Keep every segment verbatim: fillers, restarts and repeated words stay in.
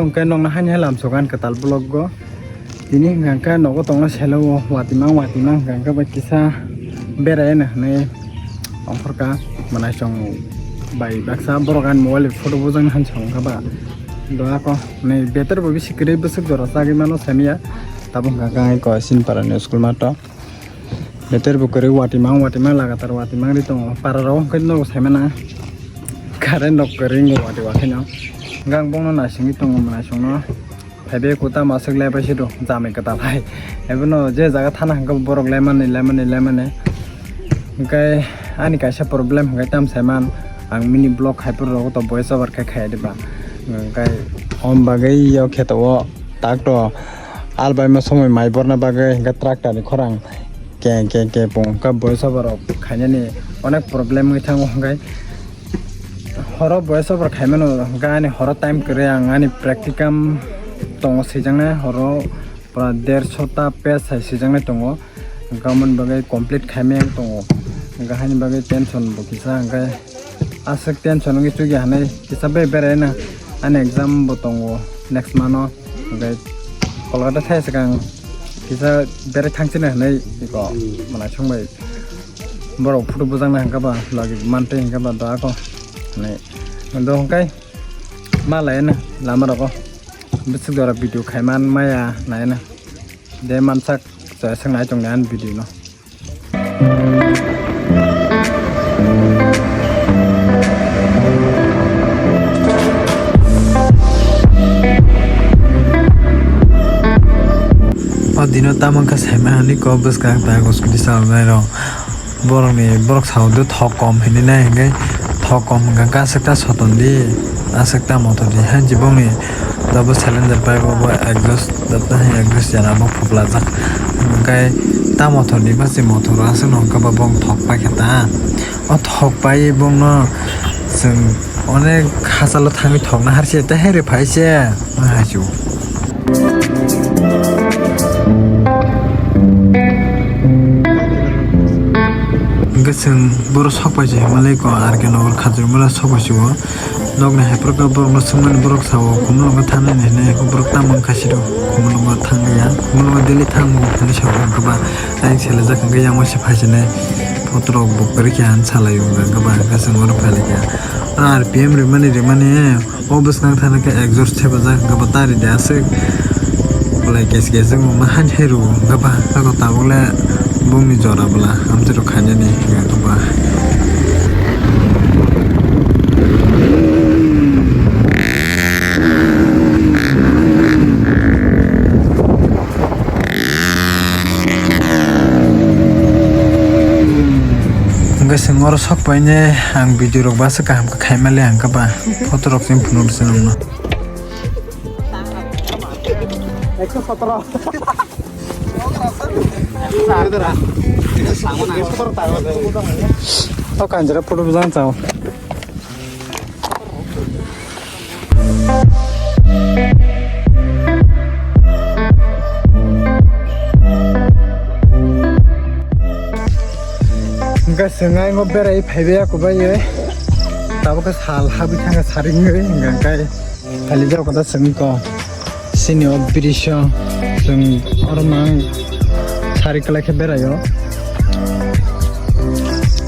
Hwnkhe nokno haini hai lamsogo ani kwtal vlog o. Tini hwnkha khe nogo tongna selo o watimang watimang hwnkha khe bai kisa berai no hinwi ongkhorkha mwnaisong bai baksa borok ani mobile bai photo bujak nai hinwi sa wngkha ba. Doa ko ni beter bo bisi kwrwi bwswk jora chagwi mano samiya tabuk hwnkha khe ang ko Sinpara ni school mato. Beter bo kwrwi watimang watimang lagatar watimang ri tongo. Para rok hwnkhe nogo saimana current rok kwrwi wngwi wati wakheno. Gang bongno naisingwi tongo mwnaisongno. Phaibe kuta masuk lebai se do jamai kwtal hai. Ebono je jaga thana hwnkhe borok lemani lemani lemani. Hwnkhe ani kaisa problem hwnkhe tam saiman ang mini vlog hai phuru rogo to voice over khe khaiya diba. Hwnkhe om bagwi yo kheto o tak to albaima somoi mai borna bagwi hwnkhe tractor ni khorang keng keng keng pung kha voice over rok khainani onek problem wngwi thango hwnkhe horo voice over khaimano hwnkhe ani horo time kwrwi ang ani practicum tongo swijaknai horo pura dershota page hai swijaknai tongo hwnkhe aboni bagwi complete khaimani tongo hwnkhe haini bagwi tension bo kisa hwnkhe aswk tension wngwi chukya hinwi kisa bai berai na ani exam bo tongo next month o. Hwnkhe Kolkata thai swkang kisa berai thangchina hinwi iko mwnai songbai borok photo bujakna hwnkha ba logi mantwi hwnkha ba doa ko hinwi do hwnkhe ma laina lama rogo bwswk jora video khaiman maya laina de mansak chaya swk nai tongni ani video no. O dino tamo wngkha saima hani kok bwskang ta gos kwtwi chalnai rok borokni borok sao de thok kom hinwi nai hwnkhe thok kom hwnkha khe aswk ta soton di aswk ta mothor di hai jibongni jabo cylinder pai bo bo exhaust. Joto hai ekdus jana bo phuplajak. Hwnkhe ta mothor ni basi mothor aswk no hwnkhe bo bong thok paikha ta. O thok paiwi bongno chwng onek hachalo thangwi thokna harse tei hai rw phai se ma hai se o. Hwnkhe chwng boro sok pai se himalai ko R K Nagar Khajurmura sok pai se o. Nokni haiphuru khe borokno swngmani borok sao, Khumulwngo thangnani hinwi, borok tamo wngkha siro, Khumulwngo thangya, Khumulwngo daily thango hinwi sao, hwnkhe ba ayang selejak hwnkhe yang waisa phaisinai photorok bo kwrwi khe ang salai o, hwnkhe ba hwnkhe chwng oro phailaikha. R P M rimani rimani o bwskang thani khe exhaust thepajak, hwnkhe ba tari de aswk. Belai kes kes wngma hani hai rw wngkha ba, tabuk le bongni jora bwla amtwi rok khainani wngkha ba. Hwnkhe chwng oro sok paine ang video rok basa kaham khe khaimali hwnkha ba photo rok chini phunuk se nangno. Ekso sotoro. O kanjra photo bwsang chao. Hwnkhe chwng ayang o berai phaibai ya kubaiwi. Tabuk khe sal habwi thangkha saringwi hwnkhe. Khalijak kota chwng ko sini o bridge o chwng oro mang sari kwlai khe berai o.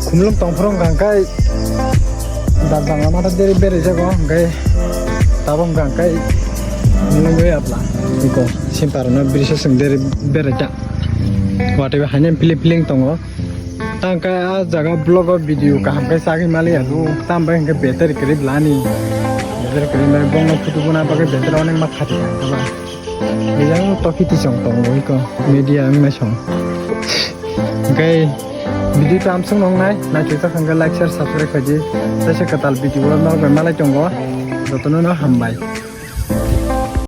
Khumulwng tongphuru hwnkha khe dal bangla mata deri berai jago hwnkhe tabuk hwnkha khe nungwi apla iko simpar no bridge o chwng deri berai ta watwi haino philip philip tongo. Tang khe ah jaga vlog o video kaham khe chagwi maliya do, tam bai hwnkhe battery kwrwi blani. Battery kwrwi bai bongno photo bona bagwi battery onek ma khati kha ba. Yang toki tisong tongo iko media wng nai song. Hwnkhe video tam sung nong nai, naithotok hwnkhe like, share, subscribe khaidi. Tei se kwtal video o nok bai malai tongo. Jotono no hambai.